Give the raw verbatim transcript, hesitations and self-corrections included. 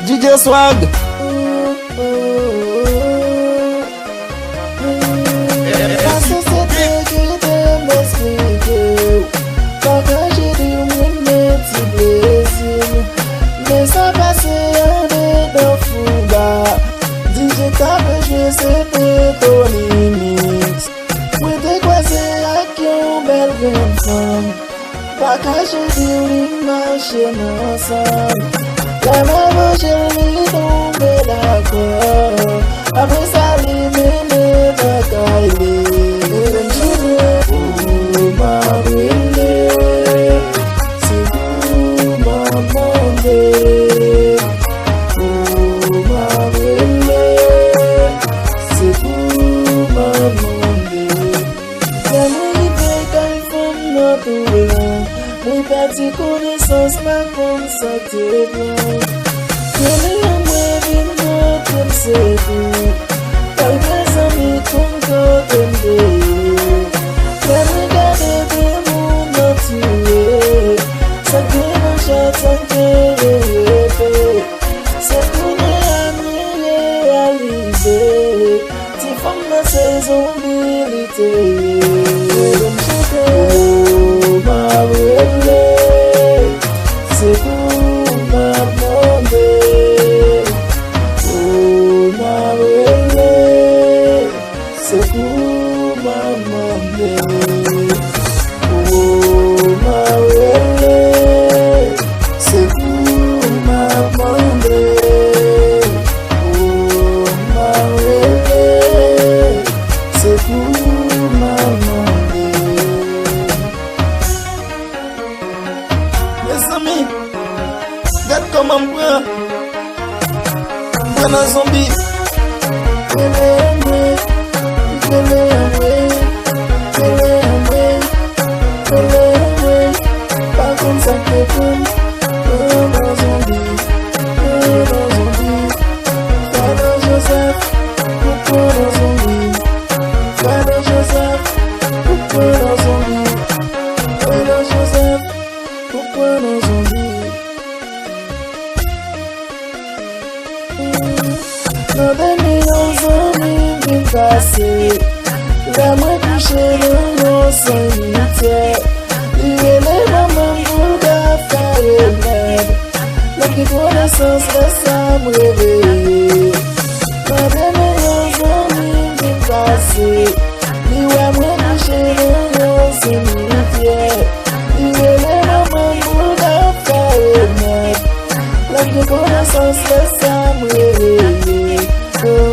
D J Swag. Pase se te kite m esplike w. Pa kache di w m renmen ti plezi m. Men sa pase andedan fouba. D J k ap jwe se Petronimix. Mwen te kwaze ak yon bèl grenn fanm. Pa kache di w li mache nan san m. Lè m apwoche l, li tonbe dakò. Apre sa, li mennen m lakay li. Ou m ap rele, se pou w m ap mande. Ou m ap rele, se pou w m ap mande. Lè mwen rive kay fanm nan tou blan, mwen pèdi konesans, pa konn sa k te pran. Rele an mwen vin montre m se pou. Kay de zanmi konn kote m te ye. Lè mwen gade de moun nan tiye, sa k gen nan chat sa m te reyeve. Se kounye a mwen reyalize. Ti fanm nan se zonbi li te ye. Ou m chante, ou m ap rele, se pou w m ap mande. Ou m ap rele, se pou w m ap mande. Ou m ap rele, se pou w m ap mande. Ou m ap rele, se pou w m ap mande. Mezanmi, gad kòman m pran. M pran nan zonbi. Rele anmwe, rele anmwe, rele anmwe, rele anmwe. Pa konn sa k te pran m. Pran nan zonbi, pran nan zonbi. Fado Joseph, ou pran nan zonbi. Fado Joseph, ou pran nan zonbi. Fado Joseph, ou pran nan zonbi. Nan de mil yon zanmi m vin pase. Lè mwen kouche nan yon simityè, li rele manman m pou l ka fè remèd. Lè m gen konesans, lè sa m reveye. Nan de mil yon zanmi m vin pase. Li wè mwen kouche nan yon simityè. Li rele manman m pou l ka fè remèd. Lè m gen konesans, lè sa m reveye. Oh,